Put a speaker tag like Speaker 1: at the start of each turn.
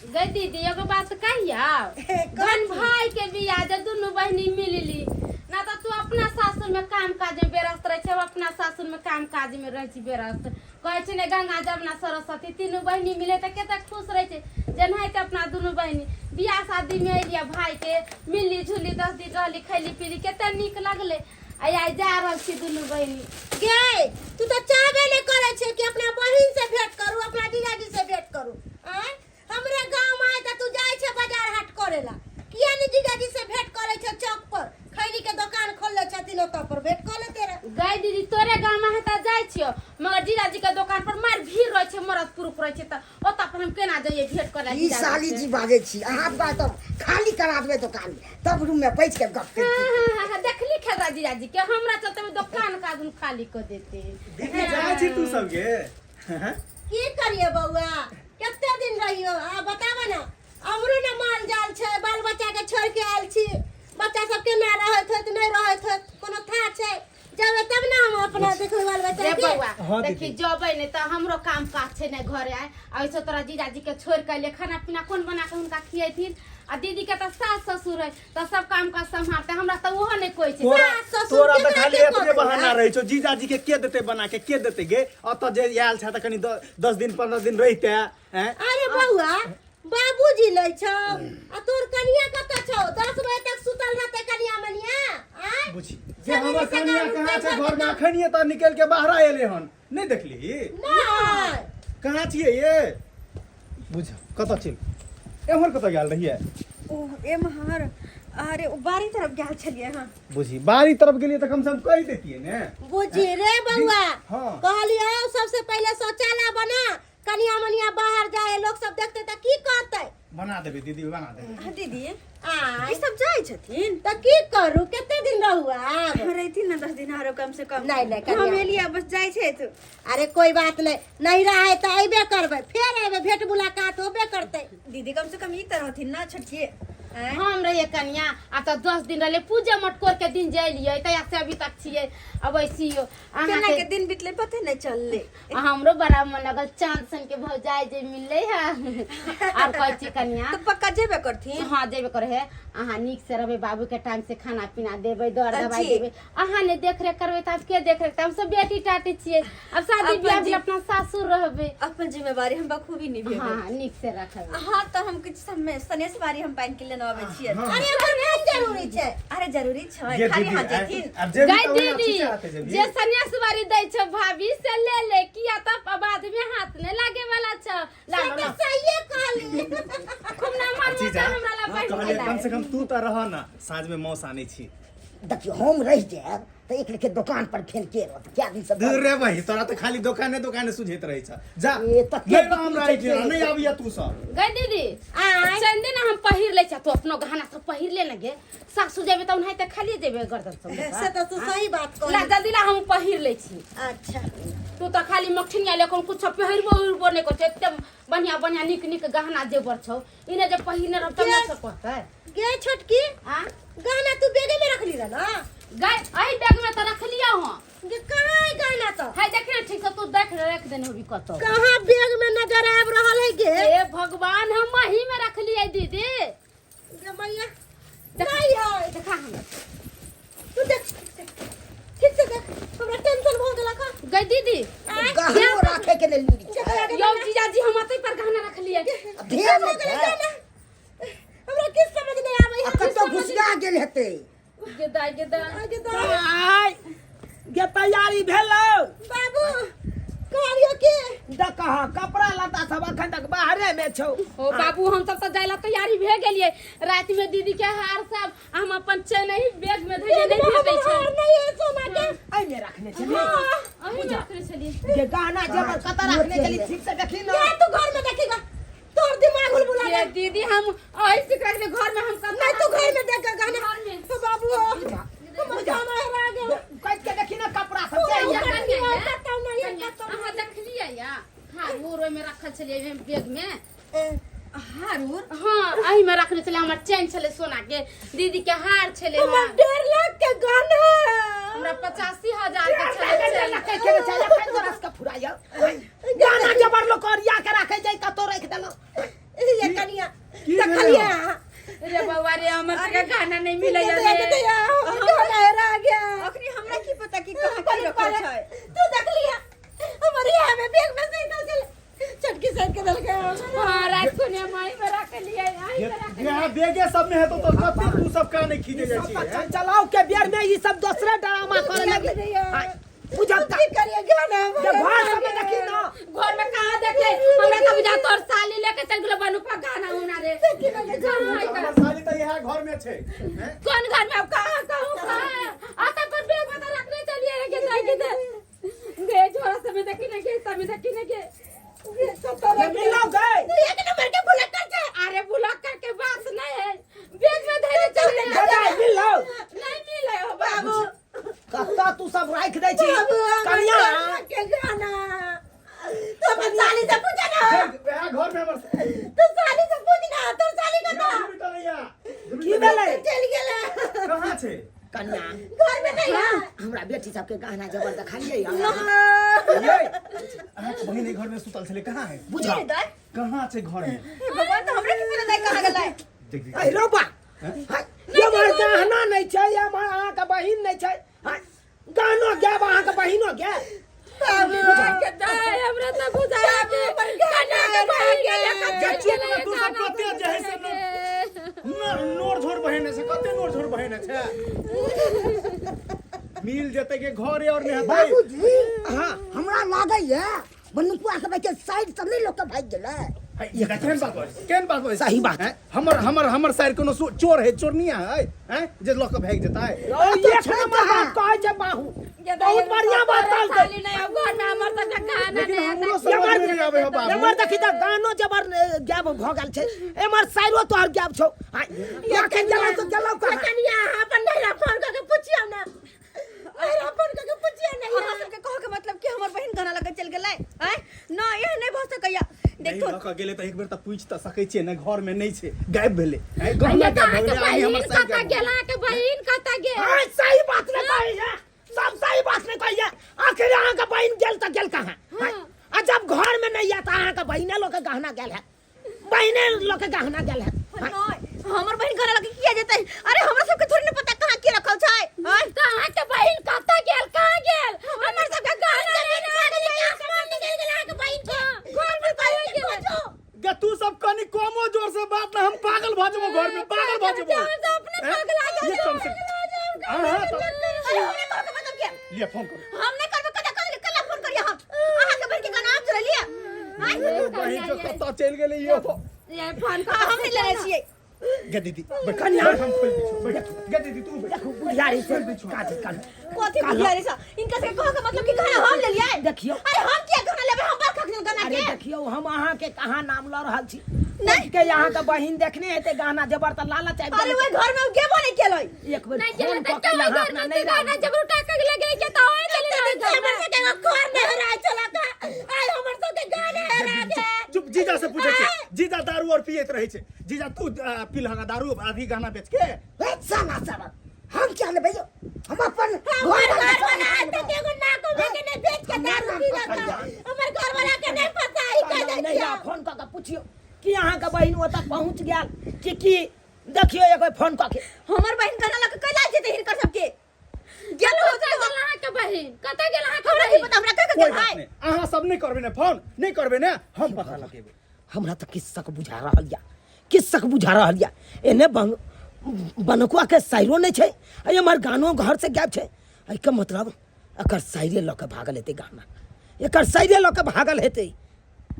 Speaker 1: गै दीदी एगो बात कहिया धन भाई के बियाह जे दुनू बहिनी मिलली ना तऽ तू अपना सासुर में काम काज में व्यस्त रहै छै हम अपना सासुर में काम काज में रहै छी व्यस्त कहै छै ने गंगा जमुना सरस्वती तीनू बहिनी मिले तऽ कते खुश रहै छै जेनाहिते अपना दुनू बहिनी बियाह शादी में एलियै भाई के मिलली झुलली 10 दिन रहली खैली पीली कते नीक लगलै आ आइ जा रहल छी दुनू बहिनी।
Speaker 2: गे तू तऽ चाहबे नहि करै छै कि अपना बहिन से भेंट करू, अपना जीजाजी से भेंट करू। आँय हमरे गाँव में आय तऽ तू जाइ छै बाजार हाट करे ला, किया नहि जीजाजी से भेंट करै छै? चौक पर खैनी के दोकान खोलले छथिन, ओतऽ पर भेंट कऽ लेते रहे।
Speaker 1: गै दीदी तोरे गाँव में तऽ जाइ छियो, मगर जीजाजी के दोकान पर मार भीड़ रहै छै, मरद पुरुख रहै छै, तऽ ओतऽ पर हम केना जइयै भेंट करे?
Speaker 3: ई साली जी बाजै छी अहाँ तऽ तब खाली करा देबै दोकान, तब रूम में बैठ के गप
Speaker 1: हाँ, हाँ, हाँ, हाँ, देखली खेदरा जीजाजी के हमरा चलते में दोकान का आदमी खाली कर देते।
Speaker 4: दीदी जाइ छी तू सब गे?
Speaker 2: की करिए बौआ, कते दिन रहियो आ बताबऽ ने, हमरो ने माल जाल छै, बाल बच्चा के छोड़ के आयल छी, बच्चा सब केना रहैत होत नहि रहैत होत कोनो था छै? जबे तब ने हम अपना देखबै बाल बच्चा
Speaker 1: रे
Speaker 2: के।
Speaker 1: बौआ।
Speaker 4: हाँ,
Speaker 1: देखी
Speaker 4: दीदी।
Speaker 1: जबै नहि तऽ हमरो काम काज छै ने घरे आय, आ ऐसे तोरा जीजाजी के छोड़ के अलियै, खाना पीना कोन बना के हुनका खियेथिन? आ दीदी के तऽ सास ससुर है तऽ सब काम काज सम्हारते, हमरा तऽ ओहो नहि कोइ छै।
Speaker 4: तोरा
Speaker 2: सास ससुर
Speaker 4: तोरा तऽ
Speaker 2: केकरा
Speaker 4: खाली
Speaker 2: के
Speaker 4: एतबे
Speaker 2: कहतै,
Speaker 4: बहाना
Speaker 2: आँय?
Speaker 4: रहै छौ, जीजाजी के के देतै बना के, के देतै गे? ओतऽ जे आयल छै तऽ कनि 10 दिन 15 दिन रहिते हैं।
Speaker 2: अरे बौआ, बाबूजी नहि छौ आ तोर कनिया कतऽ छौ? 10 बजे तक सुतल रहतै कनिया मनिया, आँय?
Speaker 4: बुझी जे
Speaker 2: सवेरे
Speaker 4: हमर
Speaker 2: सकाल
Speaker 4: कनिया
Speaker 2: उठतै
Speaker 4: कहाँ छै
Speaker 2: घर
Speaker 4: घरमे?
Speaker 2: के
Speaker 4: अखनिये तऽ निकलि के बाहर एलै हन, नहि देखली?
Speaker 2: नहि।
Speaker 4: कहाँ छियै ये? बुझ कतऽ चलि एम्हर कतऽ गेल रहियै?
Speaker 5: ओ एम्हर, अरे ओ बाड़ी तरफ गेल छलियै हँ।
Speaker 4: बुझी बाड़ी तरफ गेलियै तऽ कम से कम कहि देतियै ने।
Speaker 2: बुझी रे बौआ।
Speaker 4: हाँ।
Speaker 2: कहलियौ सबसे पहिले शौचालय बना, कनिया मनिया बाहर जाए लोग सब देखते तऽ की कहतै?
Speaker 4: बना देबै दीदी, बना देबै।
Speaker 5: हाँ, दीदी।
Speaker 2: आँय?
Speaker 5: ई सब जाइ छथिन।
Speaker 2: तऽ की करू, कते दिन रहू आब?
Speaker 5: रहिथिन ने 10 दिन आरो कम से कम।
Speaker 2: नहीं, नहीं,
Speaker 5: हम
Speaker 2: कनिया।
Speaker 5: एलियै बस जाइ छथि।
Speaker 2: अरे कोई बात नहीं, नहीं रहे तऽ अयबे करबै, फेर अयबै, भेंट मुलाकात होबे करतै।
Speaker 5: दीदी कम से कम ई तऽ रहथिन ना छोटकी, आँय?
Speaker 1: हम रहियै कनिया आ तऽ 10 दिन रहलै, पूजा मटकोर के दिन जलियै तहिया से अभी तक छियै। अब ऐसियो
Speaker 5: केना
Speaker 1: अहाँके
Speaker 5: के दिन बितलै पते नहि चललै।
Speaker 1: आ हमरो बड़ा मन लगल चांद सन के भौजाई जे मिललै है। आर कहै छी कनिया।
Speaker 5: तऽ पक्का जेबे करथिन?
Speaker 1: हाँ जेबे करे है। अहाँ नीक से रहबै, बाबू के टाइम से खाना पीना देबै, दर दवाई
Speaker 5: जी।
Speaker 1: देबै। अहाँ नहि देख रेख करबै तऽ आब के देख रेख? हम सब बेटी टाटी छियै, अब शादी
Speaker 5: अपन
Speaker 1: बियाह
Speaker 5: जी-
Speaker 1: भेल, अपना सासुर रहबै।
Speaker 5: अपन जिम्मेवारी हम बखूबी निभेबै।
Speaker 1: हाँ नीक से रखबै।
Speaker 5: हाँ तऽ हम किछु समय सनेस बारी हम पानि के लेने अबै छियै।
Speaker 4: हाँ।
Speaker 2: अरे ओकर कोन जरूरी छै?
Speaker 5: अरे जरूरी छै।
Speaker 4: गे
Speaker 5: खाली
Speaker 4: दीदी
Speaker 5: हाथ जेथिन।
Speaker 4: आब जेबही
Speaker 1: गै
Speaker 4: तऽ ओहिना
Speaker 1: दीदी
Speaker 4: छीछे हाथे जेबही।
Speaker 1: जे सन्यास बारी दै छौ भाभी से ले ले, किया तऽ बाद में हाथ नहि लागे वाला छौ। ला
Speaker 2: से
Speaker 1: ला
Speaker 2: तऽ सहिए कहली।
Speaker 1: खूब ना मार
Speaker 4: जीजा,
Speaker 1: हमरा ला बैठ
Speaker 4: कहलियै
Speaker 1: गेलै।
Speaker 4: कम से कम तू तऽ रह ना, साँझ में मौस आनै छी।
Speaker 3: देखियौ हम रहि जायब तऽ एक लेखे दोकान पर फेर के रहत? क्या दिन सब
Speaker 4: दूर रे भाई, तोरा तऽ खाली दोकाने दोकाने सुझैत रहै छ। जा।
Speaker 3: ए, तऽ के
Speaker 4: नहि रह हमरा
Speaker 3: बिक्री
Speaker 4: एहिठिना
Speaker 3: छै?
Speaker 4: नहि आबिया तू सब।
Speaker 1: गै दीदी।
Speaker 2: आँय?
Speaker 1: चंदे ना हम पहिर लै छी, तू अपनो गहना सब पहिर ले ने गे। सासु जेबे तऽ ओनाहिते खाली जेबे गर्दन सब लेके।
Speaker 2: से तऽ तू सही बात
Speaker 1: ला
Speaker 2: कहली।
Speaker 1: जल्दी ला, हम पहिर लै छी।
Speaker 2: अच्छा।
Speaker 1: तू तऽ खाली मखनिया लेकिन कुछ पहिरबो उहिरबो नहि करै छौ। एते बढ़िया बढ़िया नीक नीक गहना जेवर छौ, इने जे पहिरने रहब तब ने सब कहतै।
Speaker 2: गे छोटकी।
Speaker 1: आ?
Speaker 2: गहना तू बैगे में रखली रह ना?
Speaker 1: गै एहि बैग में तऽ रखलियौ हँ।
Speaker 2: गे कहाँ है गहना तो?
Speaker 1: है देख ने ठीक से तू देख, रख देने होबी कतौ।
Speaker 2: कहाँ बैग में नजर आबि रहल है गे?
Speaker 1: हे भगवान, हम वही में रखलियै दीदी।
Speaker 2: गे मैया, नहीं है।
Speaker 1: देखा हमरा।
Speaker 2: तू देख, ठीक से देख, हमरा टेंशन भऽ गेलक हँ।
Speaker 1: गै दीदी।
Speaker 2: आँय?
Speaker 3: गहनो राखे के लेल लूरि छै।
Speaker 1: यौ जीजाजी, हम अतै पर गहना रखलियै।
Speaker 3: ध्यान
Speaker 2: भऽ
Speaker 3: नहि
Speaker 2: गेलै
Speaker 3: छै।
Speaker 2: गहना, हमरा किछु समझ नहि आबै
Speaker 3: आ
Speaker 2: है।
Speaker 3: कतौ घुसिया गेल हेतै।
Speaker 1: गे दाइ, गे दाइ।
Speaker 2: आगे दाइ।
Speaker 6: आय गे, तैयारी भेलौ?
Speaker 2: बाबू कहलियो कि
Speaker 6: देखह कपड़ा लत्ता सब अखन तक बाहरे में छौ।
Speaker 1: ओ बाबू, हम सब तऽ जाय ला तैयारी भए गेलियै। राति में दीदी के हार सब आ हम अपन चैन ही बैग में धइले
Speaker 2: बैग
Speaker 1: नहि
Speaker 2: में
Speaker 1: भेटै
Speaker 2: हमर
Speaker 1: छै।
Speaker 2: हार नहीं है सोना के।
Speaker 6: एहिमे रखने छली?
Speaker 1: हाँ, अही में रखने छलियै।
Speaker 6: जे गहना जेवर कतऽ रखने छली, ठीक से देखी ने।
Speaker 2: ये तू घर में देखेगा, तोर दिमाग हुलबुला
Speaker 1: ये
Speaker 2: गेल।
Speaker 1: दीदी, हम अही से रखले घर में हम सब।
Speaker 2: नहीं, तू घर में देख गहना।
Speaker 1: घर में।
Speaker 2: तो बाबू हमर गहना हेरा गेल।
Speaker 6: कटि के देखी ने कपड़ा सब
Speaker 2: पूरा
Speaker 6: के।
Speaker 2: उतर
Speaker 1: कनिया
Speaker 2: गया,
Speaker 1: ये।
Speaker 2: कतौ नहीं है,
Speaker 1: कनिया,
Speaker 2: कतौ
Speaker 1: अहाँ देखलियै या हार उर ओहिमे रखल छलियै ओहिमे बैग में?
Speaker 2: नहीं।
Speaker 5: हार उर?
Speaker 1: हाँ एही में रखने छलै। हमर चैन छलै सोना के, दीदी के हार छलै।
Speaker 2: हमर 1.5 लाख के गहना।
Speaker 1: हमरा 85,000 के छलै चैन।
Speaker 6: रखै के छै अखन तोरा सबके फुराइयो? गहना जेवर लोक ओरिया के राखै छै, कतौ राखि देलौ।
Speaker 2: ये कनिया।
Speaker 4: यहाँ बेगे सब में हेतो तो कते तू सब का नहीं खींचे जाइ
Speaker 6: सब
Speaker 4: छी
Speaker 6: तऽ चंचलाव के बेर में ई सब दोसरे ड्रामा करे लगले। आय, बुझल
Speaker 2: की करिए गाना
Speaker 6: जे घर सब में देखी ना।
Speaker 1: घर में कहाँ देखे हमरा तो बुझा तोर साली लेके चल गेलो बनुपा गाना उना रे। कहाँ है
Speaker 4: हमर
Speaker 1: का?
Speaker 4: साली तऽ इएह घर में छै हैं?
Speaker 1: कौन घर में अब कहाँ कहूँ कहाँ आता पर बेग बता रखने चलिए रे के जाके दे गे झोरा सब में देखी नहीं के सब में देखी नहीं के
Speaker 6: ये मिलो गए।
Speaker 2: तू एक नंबर के भुलक्कड़ छै।
Speaker 1: अरे बुलक के बात नहीं है, बेग में धरे चले।
Speaker 6: गदाइ मिलो।
Speaker 1: नहीं मिले हो बाबू।
Speaker 6: कत्ता तू सब राखि दै छी
Speaker 2: बाबू हमर
Speaker 6: कनिया।
Speaker 2: सोना के गाना तू अपन साली से पूछ ना।
Speaker 4: इएह घर में हमर
Speaker 2: तू साली से पूछ ना, तोर साली कता
Speaker 6: की भेलै?
Speaker 2: चल गेलै।
Speaker 4: कहाँ छै
Speaker 3: कनिया?
Speaker 2: घर में नहीं है।
Speaker 3: हमरा बेटी सबके गहना जबर देखलियै?
Speaker 4: ये अहाँके बहिन एहि घर में सुतल छलै, कहाँ है?
Speaker 3: बुझल
Speaker 4: कहाँ छै घर में?
Speaker 5: हे भगवान, तऽ हमरे की पता नहीं कहाँ गेलै।
Speaker 4: देख देख।
Speaker 6: अरे बा, हमर गहना नहि छै, हमर अहाँके बहिन नहि छै। हाय, गहनो गायब, अहाँके बहिनो गायब।
Speaker 2: बाबू
Speaker 1: के दाय हमरा तो बुझा के कन्या के बहिन के लेके
Speaker 4: जे
Speaker 1: चल
Speaker 4: चुप
Speaker 1: गेलै।
Speaker 4: ना, तू सब कते जे है से नोर झोर बहिन छै, कते नोर झोर बहिन छै, मिल जेतै के घरे और नहि हेतै।
Speaker 3: बाबूजी। हाँ, हमरा लागैया बनुकुआ सब के साइड से नहीं लोग के भागि गेलै।
Speaker 4: है, ई केहन बात बजै? केहन बात बजै?
Speaker 6: सही बात।
Speaker 4: हैं? हमर हमर हमर साइड कोनो चोर है, चोरनिया है, हैं, जे लऽ के भागि जेतै?
Speaker 6: ओ एक नंबर बात कहै छै बाहू, बहुत बढ़िया बात कहलकै।
Speaker 1: साली नहीं अब घर में, हमर सबके गाना
Speaker 4: लेकिन
Speaker 1: नहीं
Speaker 4: हमरो
Speaker 1: आता।
Speaker 4: समझ में नहीं आबै है बाबू।
Speaker 6: एमहर देखी तऽ गानो जबर गायब भऽ गेल छै, एमहर साइरो तोहर गायब छौ। हाय, एखन गेलौ तऽ गेलौ कहाँ?
Speaker 2: कनिया, अहाँ अपन नैहरा फोन कऽ के पुछियौ ने, नैहरा फोन कऽ के पुछियौ ने।
Speaker 5: अहाँ सबके कहऽ के मतलब कि हमर बहिन गाना लगे चल गेलै? आँय, ना, एहन नहि भऽ सकैया।
Speaker 4: नहीं
Speaker 5: देखो
Speaker 4: लऽ कऽ गेलै तऽ एक बेर तऽ पूछि तऽ सकै छियै ने, घर में नहि छै, गायब भेलै हैं, गहना
Speaker 1: ये
Speaker 4: गायब
Speaker 1: कहाँ
Speaker 4: भऽ
Speaker 1: के
Speaker 4: गेलै, आनी
Speaker 1: बहिन
Speaker 4: हमर साइड
Speaker 1: कतऽ
Speaker 4: गायब भऽ
Speaker 1: गेल? अहाँके बहिन कतऽ गेल?
Speaker 6: हाय, सही बात नहि कहैया, सब सही बात नहि कहैया। आखिर अहाँके बहिन गेल तऽ गेल कहाँ? हाय, आ जब घर में नहीं है तऽ अहाँके बहिने लऽ के गहना गेल है, बहिने लऽ के गहना गेल है। हाय,
Speaker 5: नहि, हमर बहिन गाना लगे किया जेतै? अरे हमरा सबके थोड़ी ने पता कहाँ के रखल छै। आँय,
Speaker 1: तऽ अहाँके बहिन कतऽ गेल, कहाँ गेल? हमर सबके गाना नहीं
Speaker 2: आसमान निकलि गेल अहाँके बहिन के।
Speaker 1: घर में कहाँ गेल?
Speaker 4: गे तू सब कनी कमो जोर से बात ना, हम पागल भऽ जेबो, घर में पागल भऽ जेबो।
Speaker 1: हम तऽ अपने
Speaker 4: हैं?
Speaker 1: पगला
Speaker 4: ये कम से हाँ हाँ
Speaker 5: अरे हमरा कहऽ के मतलब के?
Speaker 4: लिअ फोन करू।
Speaker 5: हम नहि करबै। कतऽ कतऽ कल्ला फोन करियै हम? अहाँके बहिन के गाना हम चोरेलियै? आँय,
Speaker 4: बहिन जो कतऽ चलि गेलै यो?
Speaker 1: ये फोन
Speaker 5: हाँ, हम नहि लेने छियै।
Speaker 4: गे दीदी बैठ, कनिया हम खोलि दै छियौ, बैठ गे दीदी तू बैठ।
Speaker 6: देखू बुढ़ियारी से काज कर।
Speaker 5: कथी बुझियारी सा? इनका सबके कहऽ के मतलब कि गाना हम लेलियै?
Speaker 6: देखियौ।
Speaker 5: अरे हम किया गाना लेबै? हम बरखा के गाना
Speaker 6: अरे
Speaker 5: के
Speaker 6: देखियौ, हम अहाँके कहाँ नाम लऽ रहल छी?
Speaker 5: नहि।
Speaker 6: के अहाँके बहिन देखने हेतै गहना जेबर तऽ लालच आबि
Speaker 5: अरे
Speaker 6: गेल।
Speaker 5: ओहि घर में गेबो नहि केलै।
Speaker 6: एक बेर
Speaker 1: नहीं गेल
Speaker 6: फोन
Speaker 1: तऽ
Speaker 6: कऽ के
Speaker 1: ओहि
Speaker 6: अहाँ
Speaker 1: घर
Speaker 6: अपना
Speaker 1: में
Speaker 6: नहि
Speaker 1: से गाना जब उठा के ले गेल के तऽ ओहि चलि
Speaker 2: हमर
Speaker 1: गेल घर में।
Speaker 2: सबके एगो घर नहि हेराइ छलक, आइ हमर सबके गाना हेरा गेल।
Speaker 4: चुप, जीजा से पूछै छै, जीजा दारू और पियैत रहै छै। जीजा तू पीलहक दारू अभी गहना बेच के?
Speaker 3: हे साला सब, हम क्या लेबै यौ? हम अपन
Speaker 2: हमर
Speaker 3: घर
Speaker 2: घर वाला आज तक एगो नाको में के नहीं बेच के दारू पीलक। हमर घर वाला के नहीं पता ई कह दै
Speaker 6: नहीं
Speaker 2: छियै।
Speaker 6: फोन कऽ के पुछियौ कि अहाँके बहिन ओतऽ पहुँच गेल कि की? देखियौ एक बेर फोन कऽ के।
Speaker 5: हमर बहिन गाना लऽ के कैला जेतै? हिनकर सबके गेल हो
Speaker 1: कतऽ गेल अहाँके बहिन? कतऽ गेल अहाँके
Speaker 5: हमरा की
Speaker 1: बहिन?
Speaker 5: पता, हमरा कह के
Speaker 4: कोई
Speaker 5: गेल
Speaker 4: बात
Speaker 5: है।
Speaker 4: नहि, अहाँ सब नहि करबै ने फोन, नहि करबै ने, हम पता लगेबै।
Speaker 6: हमरा तऽ किस्सक बुझा रहल यऽ, किस्सक बुझा रहल यऽ। एने बन बनकुआ के साइरो नहि छै आ एम्हर गानो घर से गायब छै। एहिके मतलब एकर साइरे लऽ के भागल हेतै गहना, एकर साइरे लऽ के भागल हेतै।